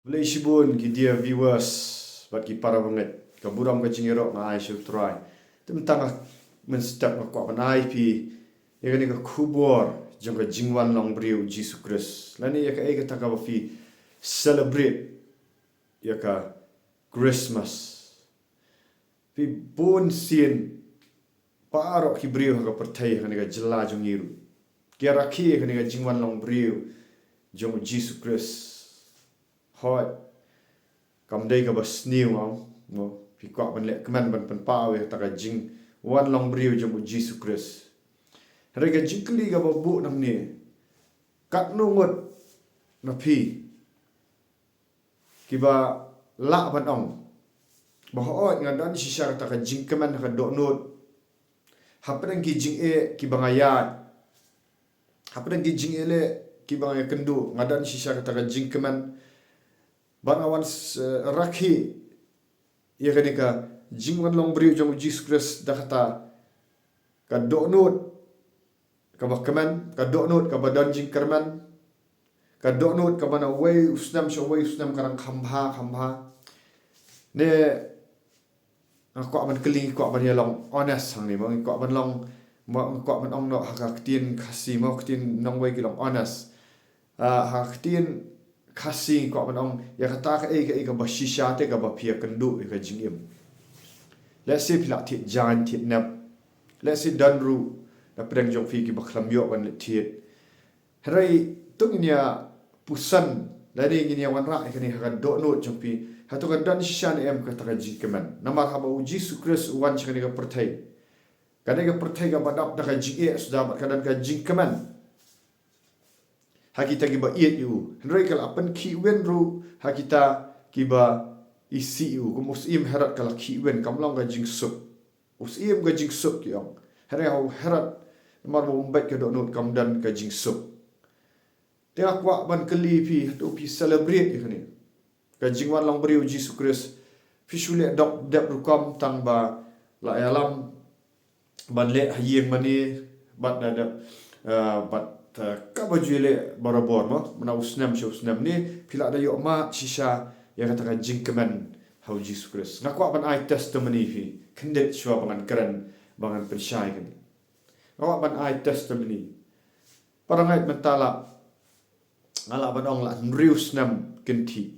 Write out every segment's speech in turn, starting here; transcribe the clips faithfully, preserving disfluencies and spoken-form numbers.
Khublei shibun ki dear viewers bad ki para bangeit, ka burom ka jingïaroh nga ai sha U Trai. Te mynta mynstep nga kwah ban ai phi ïa kane ka khubor jong ka jingwan long briew Jisu Khrist lane ïa kaei kata kaba phi celebrate ïa ka Christmas. Phi, bun sien baroh ki briew ha ka pyrthei, ha kane ka jylla jong ngi ruh, ki rakhe ïa kane ka jingwan long briew jong U Jisu Khrist. Hooid, kam dei kaba sniew, ong mo, phi kwah ban leh kmen ban pynpaw ïa kata ka jingwan long briew jong U Jisu Khrist. Hynrei ka jingkylli kaba buh nangne, katno ngut na phi kiba lah ban ong ba hooid, nga don shisha kata ka jingkmen ha ka dohnud hapdeng ki jingeh kiba nga ïaid, hapdeng ki jingeh leh kiba nga ïakynduh, nga don shisha kata ka jingkmen ba nga wan s-, rakhe ïa kane ka jingwan long briew jong U Jisu Khrist da kata ka dohnud kaba kmen, ka dohnud kaba don jingkyrmen, ka dohnud kaba na uwei u snem sha uwei u snem ka dang kham bha, kham bha. Ne nga kwah ban kylli, kwah ban ïa long honest hangne mo, kwah ban long, mo, kwah ban ong noh ha ka ktien Khasi mo, ktien nongwei ki long honest. Ah, ha ka ktien Khasi kwah ban ong ïa kata kaei kaei kaba shisha te kaba phi ïakynduh ïa ka jingim. Lehse phi la thied jaiñ thied nep. Lehse don ruh na pdeng jong phi kiba khlem ïoh ban leit thied. Hynrei to ngin ïa puson lane ngin ïa wanrah ïa kane ha ka dohnud jong phi. Hato ka don shisha ne em kata ka jingkmen? Namar haba U Jisu Khrist u wan sha kane ka pyrthei, kane ka pyrthei kaba dap da ka jingeh suda bad ka don ka jingkmen ha kita kiba ïeit ïa u. Hynrei ka la pynkhih win ruh ha kita kiba isih ïa u. Kum u syiem Herod ka la khih win, kam long ka jingsuk. U syiem ka jingsuk ki ong. Hynrei ha u Herod, namar ba um beit ka dohnud, kam don ka jingsuk. Te nga kwah ban kylli phi, hato phi celebrate ïa kane ka jingwan long briew Jisu Khrist? Phi shu leh dok dep rukom tang ba la ïalam ban leh ha ïing mane bad da dep, eh, bad, eh, kaba ju leh barabor mo, mynta u snem sha u snem, ne phi la da ïoh mad shisha ïa kata ka jingkmen ha U Jisu Khrist? Nga kwah ban ai testimony phi khyndiat shuwa ba ngan kren, ba ngan pynshai kane. Nga kwah ban ai testimony. Para ngeit mynta la, nga lah ban ong la hynriew snem kynthih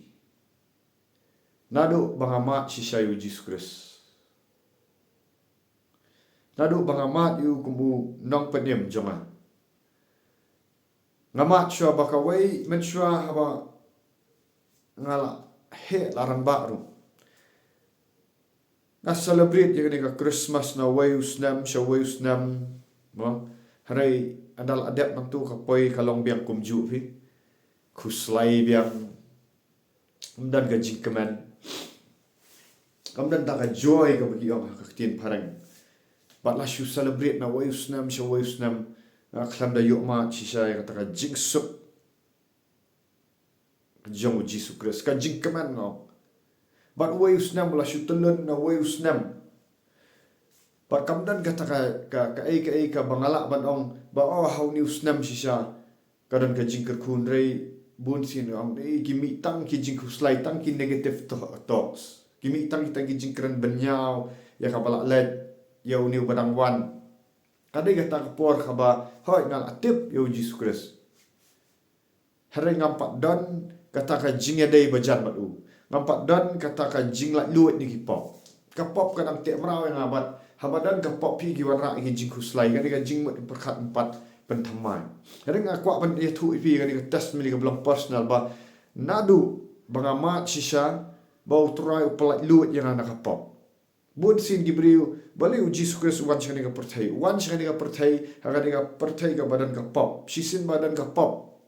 naduh ba nga mad shisha ïa U Jisu Khrist. Naduh ba nga mad ïa u kum u nongpynim jong nga. Nga mad shuwa ba kawei, mynshuwa haba nga la heh la rangbah ruh, nga celebrate ïa kane ka Christmas na uwei u snem sha uwei u snem. Mo, hynrei ynda la dep nangtu ka poi ka long biang kumjuh phi. Khuslai biang. Ym don ka jingkmen. Ym don ta ka joy kaba ki ong ha ka ktien phareng. Bad la shu celebrate na uwei u snem sha uwei u snem, nga khlem da ïoh mad shisha ïa kata ka jingsuk jong U Jisu Khrist, ka jingkmen nga ong. Bad uwei u snem la shu tyllun na uwei u snem. Bad kam don kata ka, ka, kaei kaei kaba nga lah ban ong ba, oh, ha une u snem shisha ka don ka jingkyrkhu. Hynrei bun sien nga ong, eh, ki mih tang ki jingkhuslai, tang ki negative tho-, thoughts. Ki mih tang kita ki jingkren bynñiaw ïa kaba la leit, ïa une uba dang wan. Ka dei kata ka por kaba, hooid, nga la tip ïa U Jisu Khrist. Hynrei ngam pat don kata ka jingïadei bajan bad u. Ngam pat don kata ka jinglaitluid na ki pop. Ka pop ka dang teh mraw ïa nga bad haba don ka pop phi, ki wanrah ïa ki jingkhuslai, kane ka jingmut pyrkhat ym pat pynthymmai. Hynrei nga kwah ban ïathuh ïa phi kane ka testimony kaba long personal ba naduh ba nga mad shisha ba U Trai u pyllaitluid ïa nga na ka pop. Bun sien ki briew, balei U Jisu Khrist u wan sha kane ka pyrthei? U wan sha kane ka pyrthei, ha kane ka pyrthei kaba don ka pop. Shisien ba don ka pop,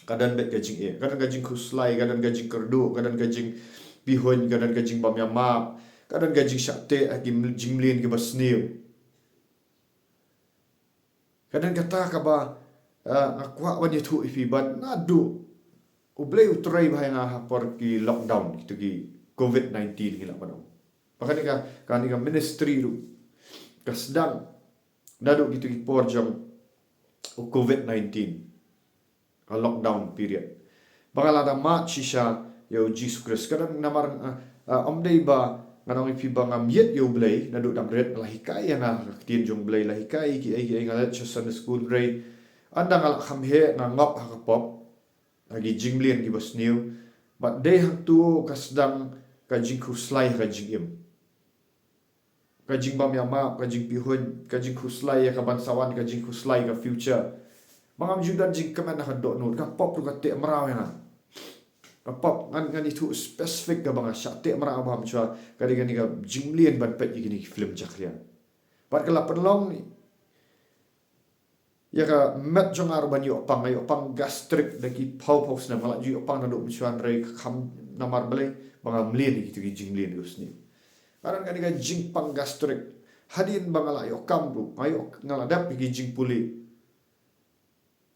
ka don beit ka jingeh, ka don ka jingkhuslai, ka don ka jingkyrduh, ka don ka jingbihuiñ, ka don ka jingbym ïamap, ka don ka jingshah teh ha ki ml-, jingmlien kiba sniew. Ka don kata kaba, ah, nga kwah ban ïathuh ïa phi ba naduh U Blei u trei bha ïa nga ha por ki lockdown, kito ki covid nineteen ki lah ban ong. Ba kane ka, kane ka ministry ruh ka sdang naduh kito ki por jong u covid nineteen, ka lockdown period. Ba nga la da mad shisha ïa u Jisu Khrist. Ka dang namar, ah, ah, ym dei ba ngan ong ïa phi ba ngam ïeit ïa u Blei, naduh dang rit la hikai ïa nga ka ktien jong u Blei, la hikai ki ei ki ei, nga leit sha Sunday school, hynrei ynda nga la kham heh nga ngop ha ka pop, ha ki jingmlien kiba sniew. Bad dei hangto ka sdang ka jingkhuslai ha ka jingim. Ka jingbym ïamap, ka jingpihuiñ, ka jingkhuslai ïa ka ban sa wan, ka jingkhuslai ka future. Ba ngam ju don jingkmen ha ka dohnud, ka pop ruh ka teh mraw ïa nga. Ka pop ngan, ngan ithuh specific kaba nga shah teh mraw bha mynshuwa, ka dei kane ka jingmlien ban peit ïa kine ki film jakhlia. Bad ka la pynlong ïa ka met jong nga ruh ban ïoh pang, nga ïoh pang gastric da ki phew phew snem, nga la ju ïoh pang naduh mynshuwa, hynrei ka kham namar balei, ba nga mlien ïa kito ki jingmlien kiba sniew. Ka don kane ka jingpang gastric. Hadien ba nga la ïoh kam ruh, nga ïoh, nga la dep ïa ki jingpule.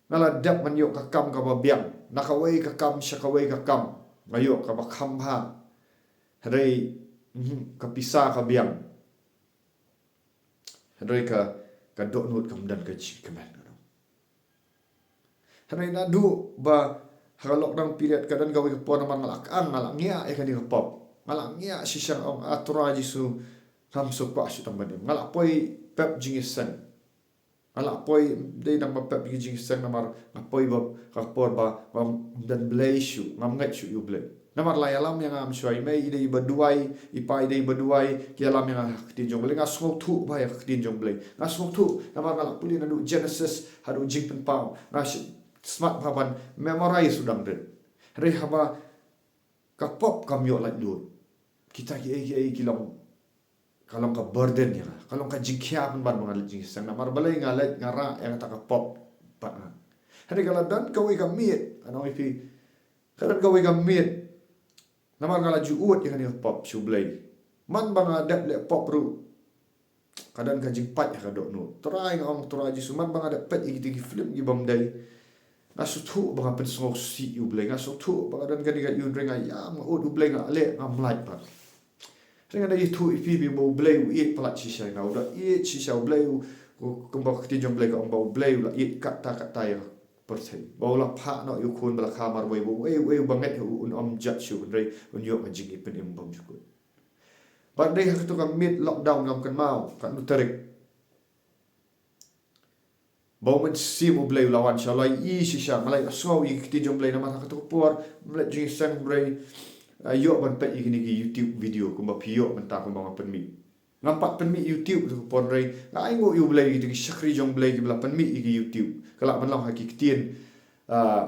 Nga la dep ban ïoh ka kam kaba biang, na kawei ka kam sha kawei ka kam. Nga ïoh kaba kham bha. Hynrei, mhm, ka pisa ka biang. Hynrei ka, ka dohnud kam don ka jingkmen. Hynrei naduh ba ha ka lockdown period ka don kawei ka por namar nga la kang, nga la ngiah ïa kane ka pop. Nga la ngiah shisha, nga ong, A Trai Jisu, ngam sngewkwah shuh tang ban im. Nga la poi pep jingïaseng. Nga la poi, dei nang ba pep ki jingïaseng namar nga poi ba ka por ba ngam don Blei shuh, ngam ngeit shuh ïa u Blei. Namar la ïalam ïa nga mynshuwa, i mei i dei ba duwai, i pa i dei ba duwai, ki ïalam ïa nga ha ka ktien jong u Blei, nga sngewthuh bha ïa ka ktien jong u Blei. Nga sngewthuh namar nga la pule naduh Genesis haduh Jingpynpaw. Nga shu smat bha ban memorize u dang rit. Hynrei haba ka pop kam ïoh laitluid, kita ki ei ki ei ki long, ka long ka burden ïa nga, ka long ka jingkhia pynban ba ngan leit jingïaseng. Namar balei, nga leit nga rah ïa kata ka pop bad nga. Hynrei ka la don kawei ka miet, ngan ong ïa phi, ka don kawei ka miet. Namar nga la ju ud ïa kane ka pop sha u Blei. Man ba nga dep leh pop ruh, ka don ka jingpait ha ka dohnud. Trai, nga ong, Trai Jisu, man ba nga dep peit ïa kito ki film kibym dei, nga sngewthuh ba nga pynsngewsih ïa u Blei, nga sngewthuh ba nga don kane ka ïing, hynrei nga ïam, nga ud u Blei, nga leh, ngam lait pat. Hynrei nga da ïathuh ïa phi ba u Blei u ïeit palat shisha ïa nga, u da ïeit shisha u Blei, u, u, kumba ka ktien jong u Blei ka ong ba u Blei u la ïeit katta katta ïa ka pyrthei. Ba u la phah noh ïa u khun ba la kha marwei, ba uei uei uba ngeit ha u un ym jot shuh, hynrei un ïoh ka jingim, pynim bymjukut. Bad dei ha kato ka miet lockdown, ngam kynmaw katno tarik, ba u Mynsiem u Blei u la wan sha, u la ïohi shisha, nga la ïohsngew ïa ki ktien jong u Blei namar ha kato ka por ym leit jingïaseng, hynrei, ah, ïoh ban peit ïa kine ki YouTube video kumba phi ïoh mynta, kumba nga pynmih. Ngam pat pynmih YouTube kato ka por, hynrei nga ainguh ïa u Blei ïa kito ki shakri jong u Blei kiba la pynmih ïa ki YouTube. Ka lah ban long ha ki ktien, ah,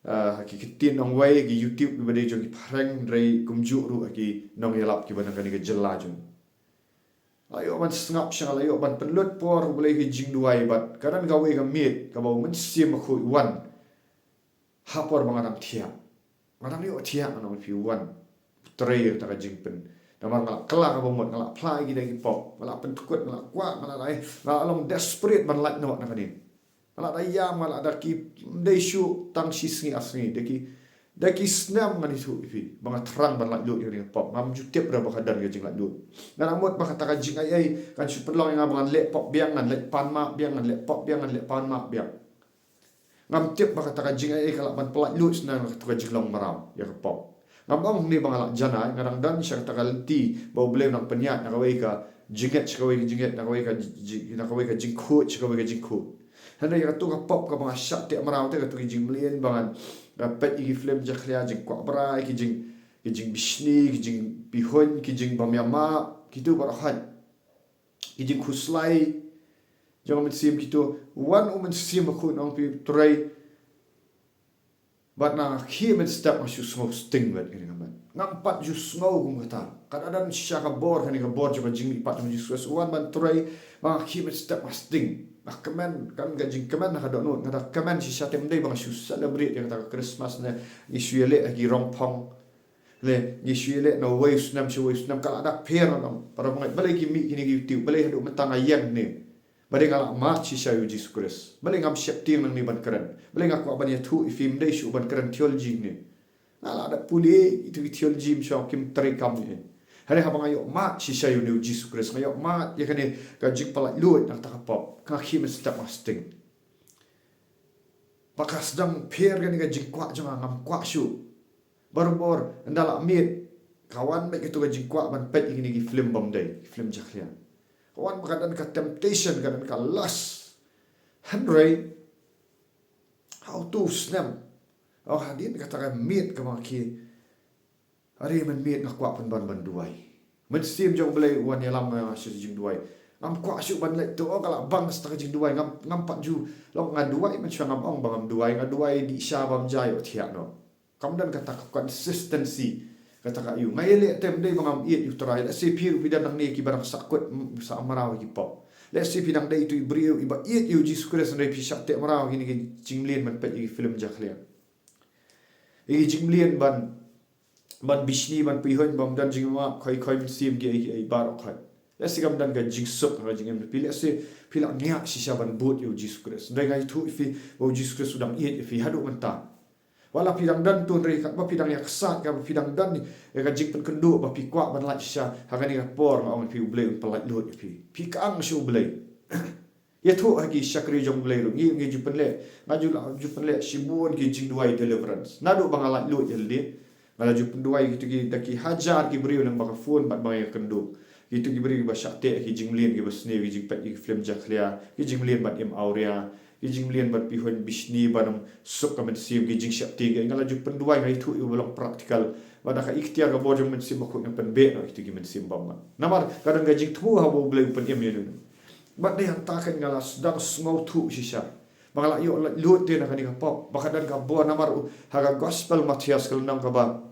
ah, ha ki ktien nongwei, ha ki YouTube kiba dei jong ki phareng, hynrei kumjuh ruh ha ki nongïalap kiba na kane ka jylla jong. La ïoh ban sngap sha nga, la ïoh ban pynlut por ha u Blei ha ki jingduwai, bad ka don kawei ka miet kaba u Mynsiem Bakhuid u wan ha por ba nga dang thiah. Nga dang ïoh thiah, nga ong ïa phi, u wan, u trei ïa kata ka jingpyn. Namar nga la kylla kaba mut, nga la phla ïa ki da ki pop, nga la pynthikut, nga la kwah, nga la dei, nga la long desperate ban lait noh na kane. Nga la da ïam, nga la da ki, ym dei shuh tang shi sngi ar sngi, da ki, da ki snem, ngan ïathuh ïa phi ba nga thrang ban laitluid ïa kane ka pop. Ngam ju tip ruh ba ka don ka jinglaitluid. Nga la mut ba kata ka jingai ei kan shu pynlong ïa nga ba ngan leh pop biang, ngan leh pan mah biang, ngan leh pop biang, ngan leh pan mah biang. Ngam tip ba kata ka jingai ei ka lah ban pyllaitluid shuh na kato ka jinglong mraw ïa ka pop. Ngam ong hangne ba nga lah janai, nga dang don sha kata ka lynti ba u Blei u nang pynïaid na kawei ka jingngeit sha kawei ka jingngeit, na kawei ka ji-, na kawei ka jingkhuid sha kawei ka jingkhuid. Hynrei ïa kato ka pop kaba nga shah teh mraw te, kato ki jingmlien ba ngan, ah, peit ïa ki film jakhlia, jingkwah brai, ki jing, ki jingbishni, ki jingpihuiñ, ki jingbymïamap, kito baroh, ki jingkhuslai jong u Mynsiem, kito, wan u Mynsiem Bakhuid, ngan ong ïa phi, u trei. Bad nga khie mynstep nga shu sngew sting bad kane ka met. Ngam pat ju sngew kum kata. Ka da don shisha ka bor, kane ka bor jong ka jingmihpat jong u Jisu Khrist, u wan ban trei, ba nga khie mynstep nga sting. Nga kmen, ka don ka jingkmen ha ka dohnud, nga da kmen shisha, te ym dei ba nga shu celebrate ïa kata ka Christmas ne ngi shu ïaleh ha ki rongphong. Ne ngi shu ïaleh na uwei u snem sha uwei u snem, ka la da pher, ngan ong. Para bangeit, balei ki mih kine ki YouTube, balei haduh mynta nga ïeng ne? Ba dei nga la mad shisha ïa u Jisu Khrist. Balei ngam sheptieng nangne ban kren? Balei nga kwah ban ïathuh ïa phi, ym dei shuh ban kren theology ne? Nga la da pule ïa kito ki theology, ym shym, kim trei kam ne. Hynrei haba nga ïoh mad shisha ïa une u Jisu Khrist, nga ïoh mad ïa kane ka jingpyllaitluid na kata ka pop, nga khie mynstep nga sting. Ba ka sdang pher kane ka jingkwah jong nga, ngam kwah shuh. Barabor, ynda la miet, ka wan beit kato ka jingkwah ban peit ïa kine ki film bym dei, ki film jakhlia. Ka wan ba ka don ka temptation, ka don ka lust. Hynrei, ha uto u snem, oh, hadien kata ka miet kaba nga khie, hynrei mynmiet nga kwah pynban ban duwai. Mynsiem jong U Blei u wan ïalam ïa nga sha jingduwai. Ngam kwah shuh ban leit to, oh, ka la bang sa ka jingduwai, ngam, ngam pat ju, long nga duwai, mynshuwa ngam ong ba ngam duwai, nga duwai dih sha bam ja ïoh thiah noh. Kam don kata ka consistency. Kata ka ïa u. Nga ïaleh te ym dei ba ngam ïeit ïa U Trai. Lehse phi ruh phi don nangne kiba dang sahkut, mm, sah mraw ïa ki pop. Lehse phi dang dei itu i briew iba ïeit ïa U Jisu Khrist, hynrei phi shah teh mraw ïa kine ki jingmlien ban peit ïa ki film jakhlia. Ïa ki jingmlien ban, ban bishni, ban pyrshah, ban don jingmap, khoi khoi mynsiem, ki ei ki ei baroh khoi. Lehse kam don ka jingsuk ha ka jingim phi. Lehse phi la ngiah shisha ban bud ïa U Jisu Khrist. Hynrei nga ïathuh ïa phi ba U Jisu Khrist u dang ïeit ïa phi haduh mynta. Wat la phi dang don to, hynrei katba phi dang ïa ka sat, katba phi dang don ïa ka jingpynkynduh ba phi kwah ban lait shisha, ha kane ka por nga ong ïa phi, U Blei un pynlait lut ïa phi. Phi kang sha U Blei. Ïathuh ha ki shakri jong U Blei ruh, ngi, ngi ju pynleh, nga ju la ju pynleh shibun ki jingduwai deliverance. Naduh ba nga lait lut ïalade, nga la ju pynduwai kito ki, da ki hajar ki briew lyngba ka phone bad ba nga ïakynduh. Kito ki briew kiba shah teh ki jingmlien, kiba sniew ki jingpeit ki film jakhlia, ki jingmlien ban im awria, ki jingmlien ban pyrshah bishni, ban ym suk ka mynsiem, ki jingsheptieng, nga la ju pynduwai, nga ïathuh ïa uba long practical. Bad da ka iktiar ka bor jong U Mynsiem Bakhuid nga pynbeit noh ïa kito ki mynsiem bymman. Namar ka don ka jingthmu haba U Blei u pynim ïa u. Bad dei hangta kan nga la sdang sngewthuh shisha ba nga la ïoh lait lut te na kane ka pop, ba ka don ka bor. Namar u, ha ka Gospel Mathaios ka lynnong kaba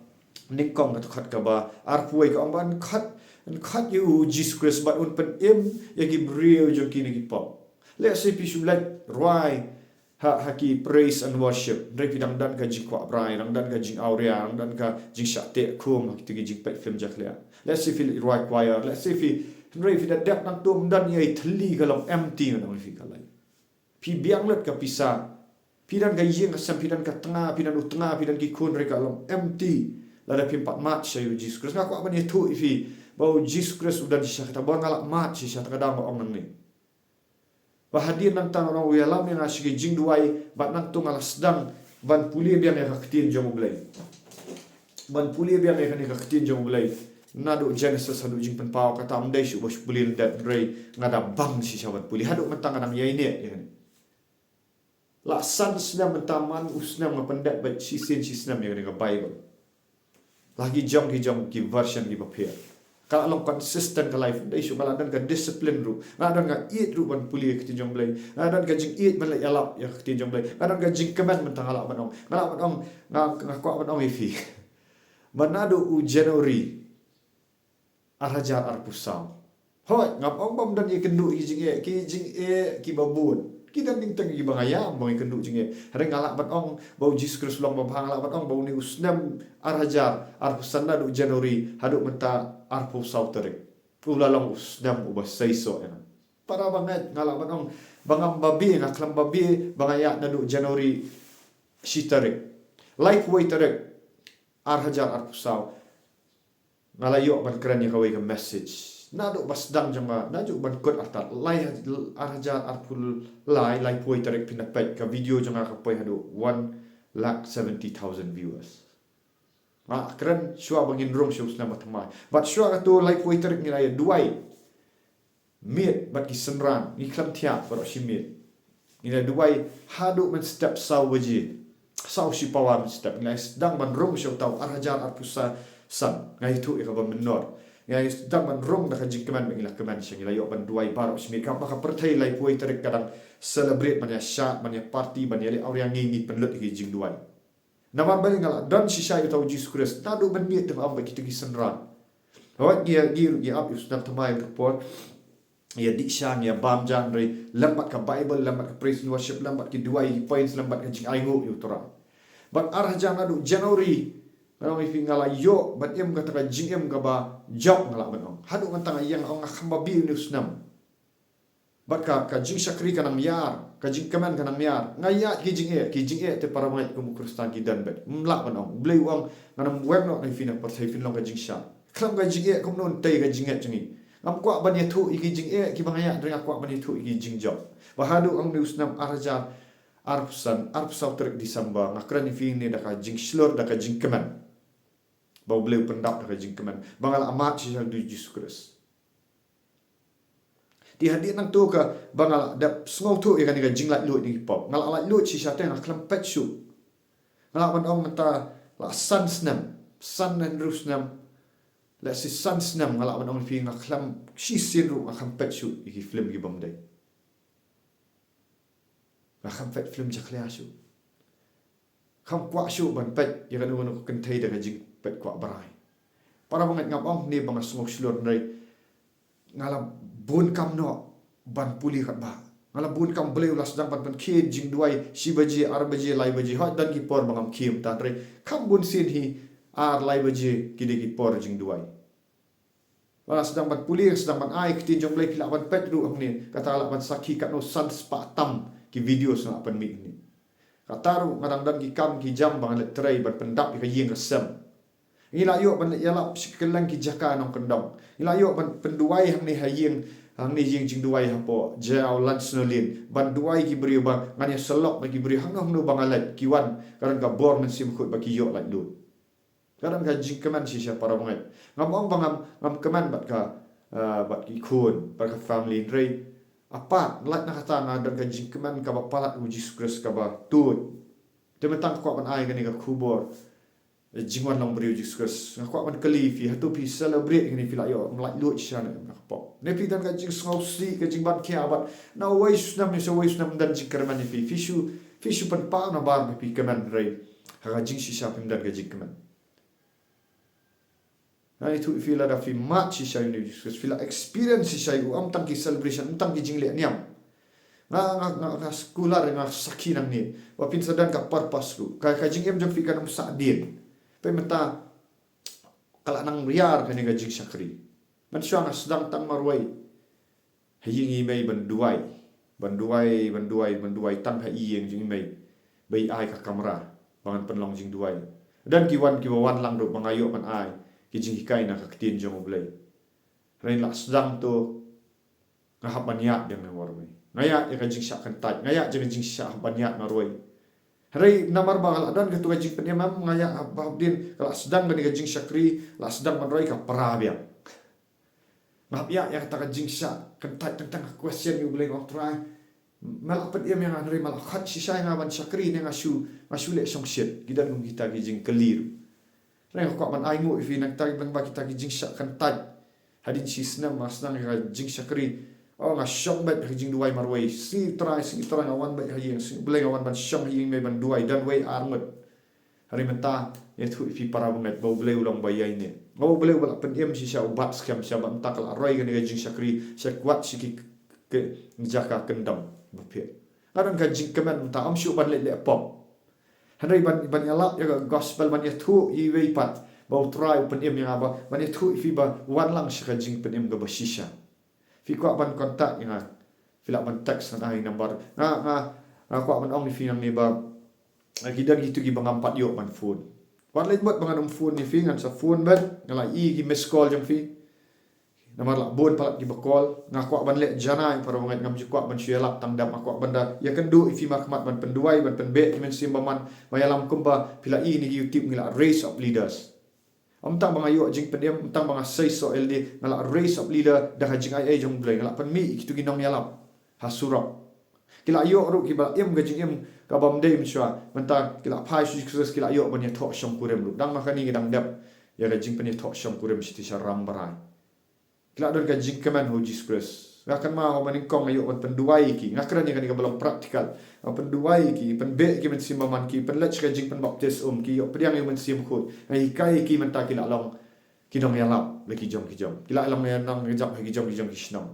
nyngkong, ka dkhot kaba arphew wei, ka ong ba yn khot, yn khot ïa U Jisu Khrist bad un pynim ïa ki briew jong kine ki pop. Lehse phi shu leit rwai ha, ha ki praise and worship, hynrei phi dang don ka jingkwah brai, dang don ka jingawria, dang don ka jingshah teh khum ha kito ki jingpeit film jakhlia. Lehse phi leit rwai choir, lehse phi, hynrei phi da dep nangto, ym don ei ei, thylli ka long empty, ngan ong ïa phi, ka long. Phi biang lut ka pisa. Phi don ka ïing ka sem, phi don ka tnga, phi don u tnga, phi don ki khun, hynrei ka long empty. Lada phim pat mad sha U Jisu Khrist. Nga kwah ban ïathuh ïa phi ba U Jisu Khrist u don shisha, kata ba nga la mad shisha, kata ka daw nga ong nangne. Ba hadien nangta nga ong u ïalam ïa nga sha ki jingduwai, bad nangto nga la sdang ban pule biang ïa ka ktien jong U Blei. Ban pule biang ïa kane ka ktien jong U Blei. Naduh Genesis haduh Jingpynpaw, kata ym dei shuh ba shu pule lyndet, hynrei nga da bang shisha ban pule. Haduh mynta nga dang ïaineh ïa kane. La san snem mynta, man u snem nga pyndep beit shisien shisnem ïa kane ka Baibl. La ki jong ki jong ki version kiba pher. Ka la long consistent ka life, ym dei shuh, nga la don ka discipline ruh. Nga la don ka ïeit ruh ban pule ïa ka ktien jong U Blei. Nga la don ka jingïeit ban leit ïalap ïa ka ktien jong U Blei. Nga la don ka jingkmen mynta, nga lah ban ong. Nga lah ban ong, nga, nga kwah ban ong ïa phi. Ba naduh u January ar hajar arphew saw. Hooid, ngam ong ba ym don ïakynduh ïa ki jingeh, ki jingeh kiba bun. Ki don teng teng kiba nga ïam ba nga ïakynduh jingeh. Hynrei nga lah ban ong ba U Jisu Khrist u long babha, nga lah ban ong ba une u snem ar hajar arphew san, naduh January haduh mynta arphew saw tarik, u la long u snem uba seisoh ïa nga. Para bangeit, nga lah ban ong ba ngam babe, nga khlem babe ba nga ïaid naduh January shi tarik. Laiphew wei tarik ar hajar arphew saw. Nga la ïoh ban kren ïa kawei ka message. Naduh ba sdang jong nga, naduh ban kut artat, lai, ar hajar arphew lai, laiphew wei tarik, phin da peit ka video jong nga ka poi haduh one lakh seventy thousand viewers. Nga kren shuwa ba ngin rung sha u snem ba thymmai. Bad shuwa kato laiphew wei tarik ngi la ïa duwai. Miet bad ki synran, ngi khlem thiah baroh shi miet. Ngi la duwai haduh mynstep saw baje. Saw shi pawa mynstep. Ngi la sdang ban rung sha uta u ar hajar arphew san. Nga ïathuh ïa kaba mynnor. Ngi la sdang ban rung da ka jingkmen ba ngi la kmen shisha, ngi la ïoh ban duwai baroh shi miet. Kaba ka pyrthei laiphew wei tarik ka dang celebrate ban ïa shad, ban ïa party, ban ïa leh awria, ngi, ngi pynlut ïa ki jingduwai. Namar balei? Nga la don shisha ïa uta u Jisu Khrist. Naduh mynmiet te ba ap bad kita ki synran. Hooid, ngi, ngi ruh ngi ap ïa u snem thymmai, ïa ka por, ïa dih sha, ïa bam ja, hynrei lem bad ka Baibl, lem bad ka praise and worship, lem bad ki duwai, ki points, lem bad ka jingainguh ïa u Trai. Bad ar hajar, naduh January, nga ong ïa phi, nga la ïoh ban im kata ka jingim kaba jop, nga lah ban ong. Haduh mynta nga ïeng, nga ong nga khlem babe ïa une u snem. Bad ka, ka jingshakri ka nang ïar, ka jingkmen ka nang ïar. Nga ïaid ki jingeh, ki jingeh te para bangeit kum u Khristan ki don beit. Ym lah ban ong. U Blei u ong, ngan ym weng noh na phi na pyrthei, phin long ka jingshad. Khlem ka jingeh kumno yn tei ka jingngeit jong ngi. Ngam kwah ban ïathuh ïa ki jingeh kiba nga ïaid, hynrei nga kwah ban ïathuh ïa ki jingjop. Ba haduh hangne u snem ar hajar arphew san, arphew saw tarik December, nga kren ïa phi ne da ka jingshlur, da ka jingkmen. ba U Blei u pyndap da ka jingkmen, ba nga la mad shisha ïa u Jisu Khrist. Te hadien nangta ka ba nga la dep sngewthuh ïa kane ka jinglaitluid na ki pop, nga la laitluid shisha te nga khlem peit shuh. Nga lah ban ong mynta la san snem, san ne hynriew snem, la shi san snem nga lah ban ong ïa phi nga khlem, shisien ruh nga khlem peit shuh ïa ki film ki bym dei. Nga khlem peit film jakhlia shuh. Khlem kwah shuh ban peit ïa kano kano ka kynthei da ka jingpeit kwah brai. Para bangeit, ngam ong ne ba nga sngewshlur, hynrei nga la bun kam noh ban pule katba. Nga la bun kam, Blei u la sdang ban pynkhie jingduwai shi baje, ar baje, lai baje, hooid don ki por ba ngam khie, hynrei kham bun sien hi ar lai baje ki dei ki por jingduwai. Ba nga sdang ban pule, sdang ban ai ktien jong U Blei, phi lah ban peit ruh hangne, kata lah ban sakhi katno san spah tam ki video nga lah pynmih hangne. Kata ruh nga dang don ki kam ki jam ba ngan leit trei ban pyndap ïa ka ïing ka sem. Ngi lah ïoh ban leit ïalap sha kylleng ki jaka nongkyndong. Ngi lah ïoh ban pynduwai hangne ha ïing, hangne ïing jingduwai hapoh Jaïaw Lansonalane, ban duwai ki briew ba ngan ïa sylloh na ki briew hangno hangno ba nga leit, ki wan, ka don ka bor Mynsiem Bakhuid ba ki ïoh laitluid. Ka don ka jingkmen shisha para bangeit. Ngam ong ba ngam, ngam kmen bad ka, eh, bad ki khun, bad ka family, hynrei apart lait na kata nga don ka jingkmen kaba palat ïa u Jisu Khrist kaba tuid. Te mynta nga kwah ban ai kane ka khubor, eh, jingwan long briew u Jisu Khrist. Nga kwah ban kylli phi, hato phi celebrate kane, phi lah ïoh, ym laitluid shisha ne em na ka pop? Ne phi don ka jingsngewsih, ka jingban khia bad na uwei u snem ne sha uwei u snem ym don jingkyrmen ïa phi, phi shu, phi shu pynpaw na bar ba phi kmen, hynrei ha ka jingshisha phim don ka jingkmen. Nga ïathuh ïa phi, lada phi mad shisha ïa u Jisu Khrist, phi la experience shisha ïa u, ym tang ki celebration, ym tang ki jingleh niam. Nga, nga, nga, nga skullar, nga sakhi nangne ba phin sa don ka purpose ruh. Ka, ka jingim jong phi kan ym sah dien. Peit mynta ka la nang riar kane ka jingshakri. Mynshuwa nga sdang tang marwei ha ïing i mei ban duwai, ban duwai, ban duwai, ban duwai tang ha ïing jong i mei ba i ai ka kamra ba ngan pynlong jingduwai. Don ki wan, kiba wan lang ruh ba nga ïoh ban ai ki jinghikai na ka ktien jong U Blei. Hynrei la sdang to nga hap ban ïaid biang na marwei. Nga ïaid ïa ka jingshah kyntait, nga ïaid ïa ka jingshah hap ban ïaid marwei. Hynrei namar ba ka la don kato ka jingpynim, nga ïaid hap, hap dien, ka la sdang kane ka jingshakri, la sdang ban roi ka pra biang. Nga hap ïaid ïa kata ka jingshah kyntait, tang tang ka question ïa U Blei, nga ong Trai, me la pynim ïa nga hynrei me la khot shisha ïa nga ban shakri ne nga shu, nga shu leh shongshit. Ki don kum kita ki jingkylli ruh. Hynrei nga kwah ban ai nguh ïa phi, nangta lyngba kita ki jingshah kyntait, hadien shi snem nga sdang ïa ka jingshakri. Oh, nga shong beit ha ka jingduwai marwei. Sngi Trai, sngi Trai nga wan beit ha ïing, sngi Blei nga wan ban shong ha ïing mei ban duwai, don wei ar ngut. Hynrei mynta nga ïathuh ïa phi para bangeit ba U Blei u long ba ïaineh. Nga ba U Blei uba la pynim shisha, u bat skhem shisha, bad mynta ka la roi kane ka jingshakri sha kwah shi ki, ki jaka kyndong ba pher. Nga don ka jingkmen mynta, ym shuh ban leit leh pop. Hynrei ban, ban ïalap ïa ka gospel, ban ïathuh ïa iwei pat ba U Trai u pynim ïa nga, ba, ban ïathuh ïa phi ba wan lang sha ka jingpynim kaba shisha. Phi kwah ban contact ïa nga, phi lah ban text, ngan ai number. Nga, nga, nga kwah ban ong ïa phi nangne ba, eh, ki don kito kiba ngam pat ïoh ban phone. Wat leit mut ba ngan ym phone ïa phi, ngan sa phone beit, nga la i ki missed call jong phi. Namar la bun palat kiba call, nga kwah ban leh janai para bangeit, ngam ju kwah ban shu ïalap tang dap, nga kwah ban da ïakynduh ïa phi markhmat ban pynduwai, ban pynbeh ki mynsiem bymman, ba ïalam kumba phi la i ne ki YouTube, ngi la raise up leaders. Ym tang ba nga ïoh jingpynim, ym tang ba nga sei soh ïalade, nga la raise up leader da ka jingai ei jong U Blei, nga la pynmih ïa kito ki nongïalap ha surok. Ki la ïoh ruh kiba la im ka jingim kabym dei mynshuwa, mynta ki la phai sha U Jisu Khrist, ki la ïoh ban ïathoh shongkurim ruh. Dang ma kane ki dang dep ïa ka jingpynïathoh shongkurim shatei sha Rambrai. Ki la don ka jingkmen ha U Jisu Khrist. Nga kynmaw ha ba nyngkong nga ïoh ban pynduwai ïa ki. Nga kren ïa kane kaba long practical. Nga pynduwai ïa ki, pynbeh ïa ki mynsiem bymman, ki pynleit sha ka jingpynbaptis um, ki ïoh pdiang ïa U Mynsiem Bakhuid. Nga hikai ïa ki, mynta ki la long ki nongïalap la ki jong ki jong. Ki la long ïa nongïalap ha ki jong ki jong ki shnong.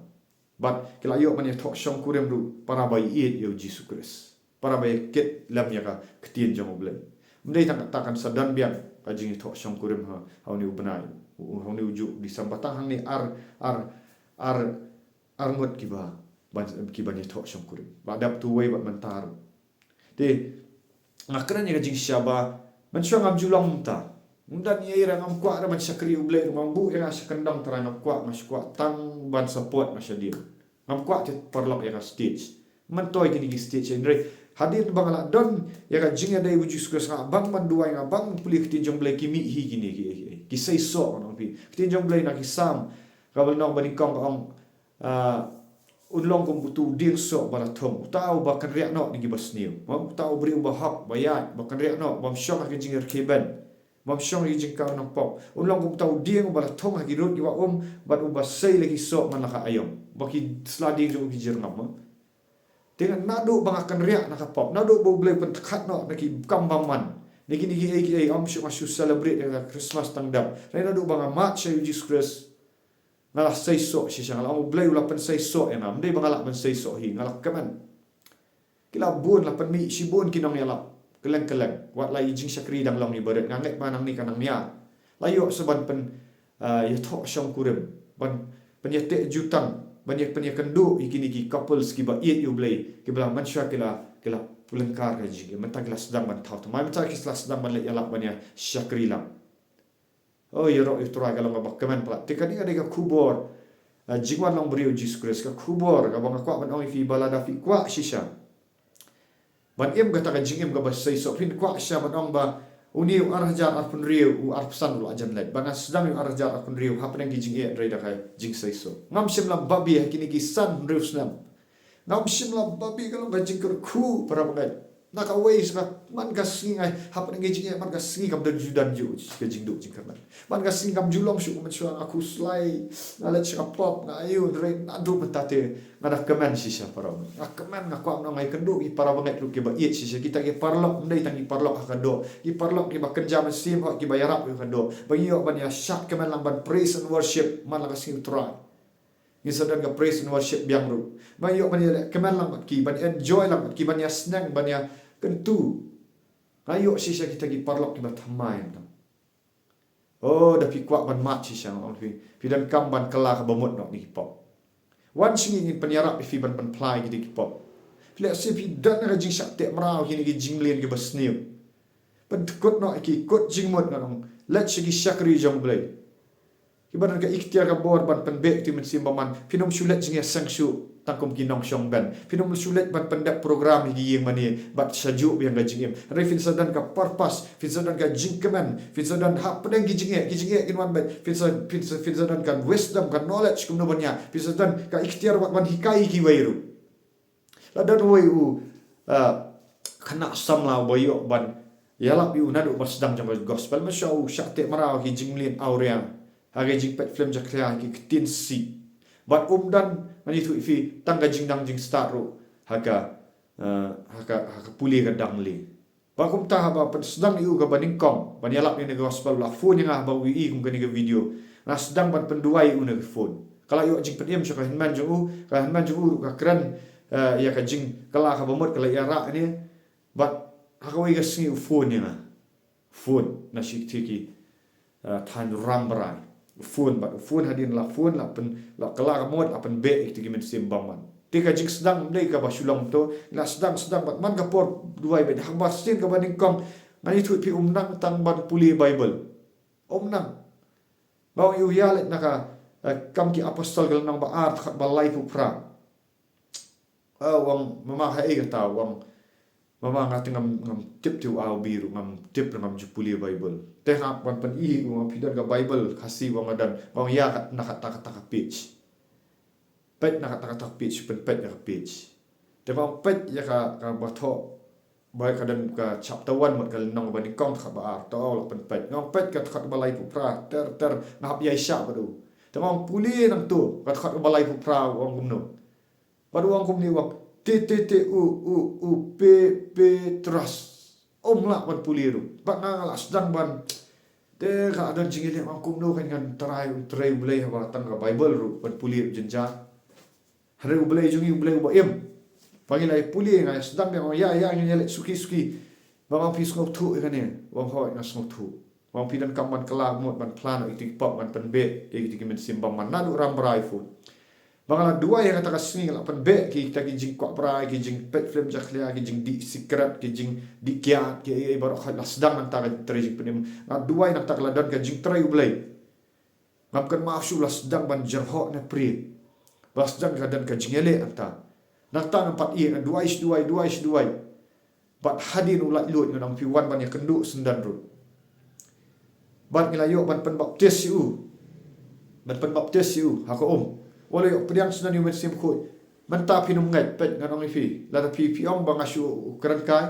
Bad ki la ïoh ban ïathoh shongkurim ruh, para ba ïeit ïa U Jisu Khrist, para ba ïakit lem ïa ka ktien jong U Blei. Ym dei tang kata, kan sa don biang ka jingïathoh shongkurim ha, ha une u bnai, ha une u juh December, tang hangne ar, ar, ar, ar ngut kiba, ban, kiban ïathoh shongkurim. Ba dap tu wei bad mynta ruh. Te nga kren ïa ka jingshisha ba mynshuwa ngam ju long mynta. Ym don ei ei ruh, ngam kwah ruh ban shakri U Blei ruh, ngam buh ïa nga sha kyndong, Trai, ngam kwah, nga shu kwah tang ban support nga shadien. Ngam kwah te paralok ïa ka stage. Myntoi kine ki stage, hynrei Hadien ba nga la don ïa ka jingïadei bad u Jisu Khrist, nga bang ban duwai, nga bang pule ktien jong U Blei, ki mih hi kine ki, ki, ki seisoh, ngan ong ïa phi. Ktien jong U Blei na ki Salm kaba lynnong ba nyngkong ka ong, ah, un long kum uto u dieng soh ba la thung, uta uba kynriah noh na ki basniew. Mo, uta u briew uba hok, ba ïaid, ba kynriah noh, bym shong ha ka jingrkhie bein, bym shong ha ka jingkawei nongpop. Un long kum uta u dieng uba la thung ha ki rud kiba um, bad uba sei la ki soh man la ka aïom, ba ki sla dieng jong u ki jyrngam, mo. Te nga, naduh ba nga kynriah na ka pop, naduh ba U Blei u pyndkhot noh na ki kam bymman, na kine kiei kiei, ym shu, nga shu celebrate ïa ka Christmas tang dap. Hynrei naduh ba nga mad sha ïa u Jisu Khrist, nga la seisoh shisha. Nga la ong, U Blei u la pynseisoh ïa nga, ym dei ba nga lah ban seisoh hi, nga la kmen. Ki la bun, la pynmih shibun ki nongïalap kylleng kylleng. Wat la i jingshakri dang long, i barit, nga ngeit ba nangne kan nang ïa la ïoh sa ban pyn, ah, ïathoh shongkurim, ban pynïateh jutang, ban ïa, pynïakynduh ïa kine ki couples kiba ïeit ïa U Blei, kiba la mynshuwa ki la, ki la pynlyngkar ka jingim, mynta ki la sdang ban thaw thymmai, mynta ki la sdang ban leit ïalap ban ïa shakri lang. Oh, ïaroh ïa U Trai ka long kaba kmen palat. Te kane ka dei ka khubor, ah, jingwan long briew Jisu Khrist, ka khubor kaba nga kwah ban ong ïa phi ba lada phi kwah shisha ban im kata ka jingim kaba seisoh, phin kwah shisha ban ong ba une u ar hajar arphew hynriew, u arphew san u la jan leit, ba ngan sdang ïa u ar hajar arphew hynriew hapdeng ki jingeh, hynrei da ka jingseisoh. Ngam shym la babe ha kine ki san hynriew snem. Ngam shym la babe, ka long ka jingkyrkhu, para bangeit. Na kawei sa ka, man ka sngi nga hapdeng ka jingeh, man ka sngi kam don ju don ju ka jingduh jingkyrmen. Man ka sngi kam ju long shuh mynshuwa, nga khuslai, nga leit sha ka pop, nga ïoh, hynrei naduh mynta te nga da kmen shisha, para bangeit. Nga kmen, nga kwah ban ong, nga ïakynduh ïa ki para bangeit ruh kiba ïeit shisha, kita ki paralok, ym dei tang ki paralok ha ka doh, ki paralok kiba kynja mynsiem, hooid, kiba ïarap ïa ka doh, ba ngin ïoh ban ïa shad kmen lang ban praise and worship man la ka sngi U Trai. Ngin sa don ka praise and worship biang ruh. Ba ïoh ban ïaleh kmen lang bad ki, ban enjoy lang bad ki, ban ïasneng, ban ïakyntu. Nga ïoh shisha kita ki paralok kiba thymmai. Oh, da phi kwah ban mad shisha, nga ong ïa phi, phi donkam ban kylla kaba mut noh na ki pop. Wan sha ngi, ngin pynïarap ïa phi ban pynphla ïa kita ki pop. Phi leh shisha, phi don ka jingshah teh mraw ha kine ki jingmlien kiba sniew. Pynkut noh ïa ki, kut jingmut, ngan ong. Leit sha ki shakri jong U Blei, kiba don ka iktiar ka bor ban pynbeh ïa ki mynsiem bymman. Phin ym shu leit jingïaseng shuh tang kum ki nongshong band. Phin ym shu leit ban pyndep program ha ki ïing mane bad sha juh biang ka jingim. Hynrei phin sa don ka purpose, phin sa don ka jingkmen, phin sa don hapdeng ki jingeh, ki jingeh kin wan beit. Phin sa, phin sa, phin sa don ka wisdom, ka knowledge kumno ban ïa, phin sa don ka iktiar wat ban hikai ïa kiwei ruh. La don uwei u, ah, khynnah samla uba ïoh ban ïalap ïa u naduh ba sdang jong ka gospel. Mynshuwa u shah teh mraw ha ki jingmlien awria, ha ki jingpeit film jakhlia, ha ki ktien sih. Bad um don, ngan ïathuh ïa phi, tang ka jingdang jingstad ruh ha ka, ah, ha ka, ha ka pule ka dang lieh. Ba kumta haba pynsdang ïa u kaba nyngkong ban ïalap ïa kane ka gospel, u la phone ïa nga haba u ïohi kum kane ka video. Nga sdang ban pynduwai ïa u na ka phone. Ka la ïoh jingpynim sha ka hynmen jong u, ka hynmen jong u ruh ka kren, eh, ïa ka jingkylla kaba mut, ka la ïa rah ne. Bad ha kawei ka sngi u phone ïa nga. Phone na shi ki, eh, thaiñ Rambrai. U phone bad u phone, hadien la phone, la pyn, la kylla ka mut, la pynbeh ïa kita ki mynsiem bymman. Te ka jingsdang ym dei kaba shu long to, la sdang sdang bad man ka por duwai beit, ha kaba sien kaba nyngkong, ngan ïathuh ïa phi, um nang tang ban pule Baibl. Um nang. Ba ong ïa u, ïa leit na ka, eh, Kam ki Apostol ka lynnong ba ar, dkhot ba laiphew phra. Eh, u ong, mama, haei kata? U ong, mama, nga te ngam, ngam tip te u A U B ruh, ngam tip ruh, ngam ju pule Baibl. Te hap ban pyni u, nga, phi don ka Baibl Khasi? U ong nga don. Nga ong ïa ka, na kata, kata ka page. Peit na kata, kata ka page, pynpeit ïa ka page. Te nga ong peit ïa ka, kaba thoh, ba ka don ka chapter one mut, ka lynnong ba nyngkong, dkhot ba ar. Te u la pynpeit. Nga ong peit ka dkhot ba laiphew phra, ter ter, nga hap ïaishah bad u. Te nga ong pule nangto ka dkhot ba laiphew phra, u ong kumno. Bad u ong kumne, u ong, te, te, te, u, u, u, Pe, Petros. Um lah ban pule ruh. Bad nga, nga la sdang ban, te ka don jingïaleh, nga ong kumno kan ngan trai, u trei U Blei haba tang ka Baibl ruh ban pule ruh jynjar. Hynrei U Blei jong ngi U Blei uba im. Ba ngi la ïa pule, nga sdang, nga ong ïa, ïa, ngin ïaleh suki suki. Ba nga ong phi sngewthuh ïa kane? U ong hooid, nga sngewthuh. Ba ong phi donkam ban kylla ka mut, ban phla noh ïa kita ki pop, ban pynbeh ïa kita ki mynsiem bymman. Naduh Rambrai phone. Ba nga la duwai ha kata ka sngi, nga la pynbeh kita ki jingkwah brai, ki jingpeit film jakhlia, ki jingdih sikret, ki jingdih kiad, kiei kiei baroh, la sdang nangta ka trei jingpynim. Nga duwai nangta, ka la don ka jingtrei U Blei. Ngam kynmaw shuh, la sdang ban jyrhoh na prie. Ba la sdang ka don ka jingïaleh nangta. Nangta ngam pat ïeh, nga duwai shi duwai, duwai shi duwai. Bad hadien u laitluid ngan ong phi wan ban ïakynduh syndon ruh. Bad ngi la ïoh ban pynbaptis ïa u. Ban pynbaptis ïa u ha ka um. Wat la ïoh pdiang syndon ïa u Mynsiem Bakhuid. Mynta phin ym ngeit, peit ngan ong ïa phi. Lada phi, phi ong ba nga shu kren kai.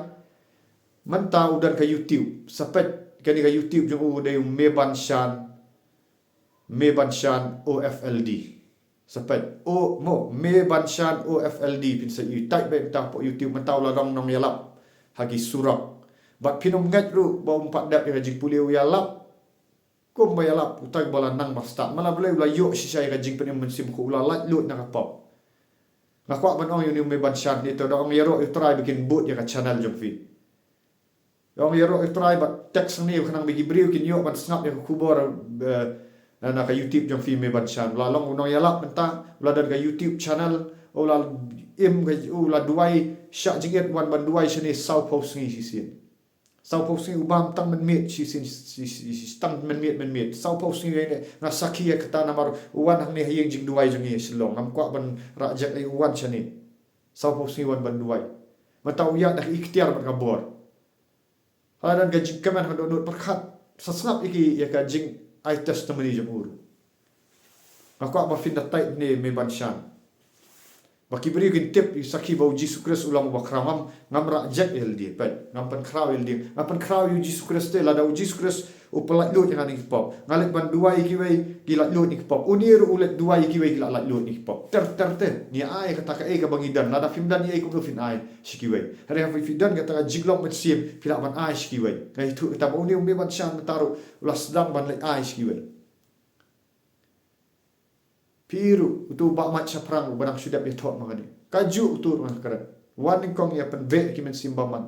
Mynta u don ka YouTube. Sa peit kane ka YouTube jong u dei u Meban Shan. Meban Shan O F L D. Sa peit, o, mo, Meban Shan O F L D, phin sa ïohi, type beit mynta hapoh YouTube, mynta u la long nongïalap ha ki surok. Bad phin ym ngeit ruh ba um pat dep ïa ka jingpule, u ïalap. Kumba ïalap uta uba la nang ba stad. Namar balei? U la ïoh shisha ïa ka jingpynim Mynsiem Bakhuid, u la laitluid na ka pop. Nga kwah ban ong ïa une u Meban Shan, ngi te da ong ïaroh ïa u Trai ba kin bud ïa ka channel jong phi. Ong ïaroh ïa u Trai bad text hangne, khnang ba ki briew kin ïoh ban sngap ïa ka khubor, eh, na, na ka YouTube jong phi Meban Shan. U la long u nongïalap mynta, u la don ka YouTube channel, u la im ka, u la duwai, shah jingit wan ban duwai shane sawphew sngi shisien. Sawphew sngi u bam tang mynmiet shisien, shi, shi, shi, tang mynmiet, mynmiet. Sawphew sngi ïa ne, nga sakhi ïa kata namar u wan hangne ha ïing jingduwai jong ngi ha Shillong. Ngam kwah ban rah jek ei, u wan shane. Sawphew sngi wan ban duwai. Mynta u ïaid da ka iktiar bad ka bor. Hala don ka jingkmen ha ka dohnud pyrkhat. Sa sngap ïa ki, ïa ka jingai testimony jong u ruh. Nga kwah ba phin da type ne Meban Shan. Ba ki briew kin tip ïa sakhi ba u Jisu Khrist u long uba khraw. Ngam, ngam rah jek ïa lade, peit. Ngam pynkhraw ïa lade. Ngam pynkhraw ïa u Jisu Khrist te, lada u Jisu Khrist u pyllait luid ïa nga na ki pop. Nga leit ban duwai ïa kiwei ki lait luid na ki pop. Une ruh u leit duwai ïa kiwei ki la lait luid na ki pop. Ter ter te. Ngi ai kata kaei kaba ngi don. Lada phim don ei ei kumno phin ai sha kiwei. Hynrei haba phi don kata ka jinglong mynsiem phi lah ban ai sha kiwei. Nga ïathuh kata ba une u Meban Shan mynta ruh u la sdang ban leit ai sha kiwei. Phi ruh utu u Bah Mike Shaphrang uba dang shu dep ïathoh ma kane. Kajuh utu ruh nga kren. Wan nyngkong ïa pynbeh ki mynsiem bymman.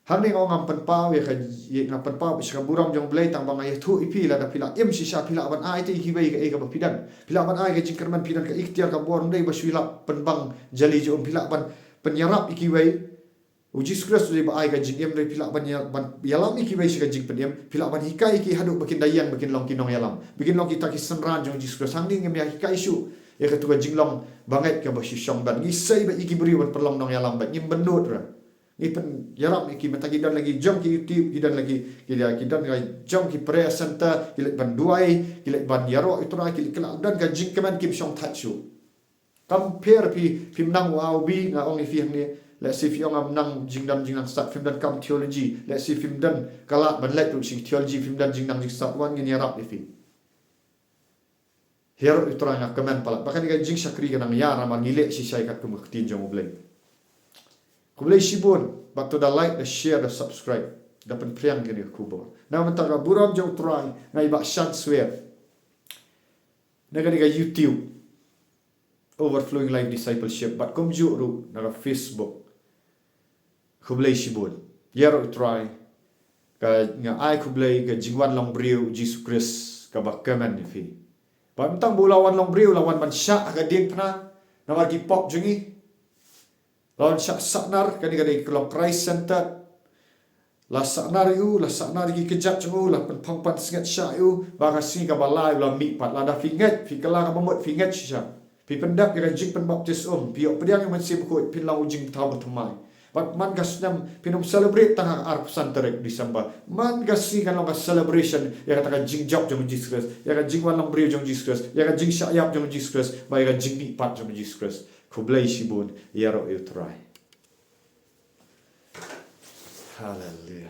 Hangne nga ong ngam pynpaw ïa ka, ïa nga pynpaw sha ka burom jong U Blei tang ba nga ïathuh ïa phi, lada phi la im shisha phi lah ban ai te ïa kiwei kaei kaba phi don. Phi lah ban ai ka jingkyrmen, phi don ka iktiar ka bor, ym dei ba shu ïalap pynbang jali jong, phi lah ban pynïarap ïa kiwei. U Jisu Khrist u dei ba ai ka jingim, hynrei phi lah ban ïa, ban ïalam ïa kiwei sha ka jingpynim, phi lah ban hikai ïa ki haduh ba kin da ïeng, ba kin long ki nongïalam, ba kin long kita ki synran jong U Jisu Khrist. Hangne ngim ïa hikai shuh ïa katu ka jinglong bangeit kaba shu shong don. Ngi sei beit ïa ki briew ban pynlong nongïalam beit, ngim bynnud re. Ngi pynïalam ïa ki, mynta ki don la ki jong ki YouTube, ki don la ki, ki don, ki don la ki jong ki prayer center, ki leit ban duwai, ki leit ban ïaroh ïa U Trai, ki leit, ki la don ka jingkmen, kim shong thait shuh. Kam pher phi, phim nang u A U B, nga ong ïa phi hangne, lehse phi ong ngam nang jingdon jingnang stad, phim don kam theology, lehse phim don ka lad ban leit ruh sha theology, phim don jingnang jingstad, wan ngin ïarap ïa phi. Ïaroh ïa U Trai, nga kmen palat ba kane ka jingshakri ka nang ïa, namar ngi leh shisha ïa katkum ka ktien jong U Blei. Khublei shibun, bad to da like, da share, da subscribe, da pynphriang kane ka khubor. Na mynta ka burom jong U Trai, nga i Bah Shan Swer. Na kane ka YouTube, Overflowing Life Discipleship, bad kumjuh ruh na ka Facebook. Khublei shibun. Ïaroh U Trai. Ka, nga ai khublei ka jingwan long briew U Jisu Khrist kaba kmen ïa phi. Bad ym tang ba u la wan long briew, la wan ban shah ha ka diengphna namar ki pop jong ngi. La wan shah sahnar, kane ka dei ka long Christ centered. La sahnar ïa u, la sahnar ïa ki kjat jong u, la pynphong pansngiat shah ïa u, ba ka sngi kaba lai u la mihpat. Lada phi ngeit, phi kylla kaba mut, phi ngeit shisha. Phi pyndep ïa ka jingpynbaptis um, phi ïoh pdiang ïa U Mynsiem Bakhuid, phin long u jingthaw bathymmai. Bad man ka snem phin ym celebrate tang ha ka arphew san tarik December. Man ka sngi kan long ka celebration ïa kata ka jingjop jong U Jisu Khrist, ïa ka jingwan long briew jong U Jisu Khrist, ïa ka jingshah ïap jong U Jisu Khrist, bad ïa ka jingmihpat jong U Jisu Khrist. Khublei shibun, ïaroh ïa U Trai. Haleluia.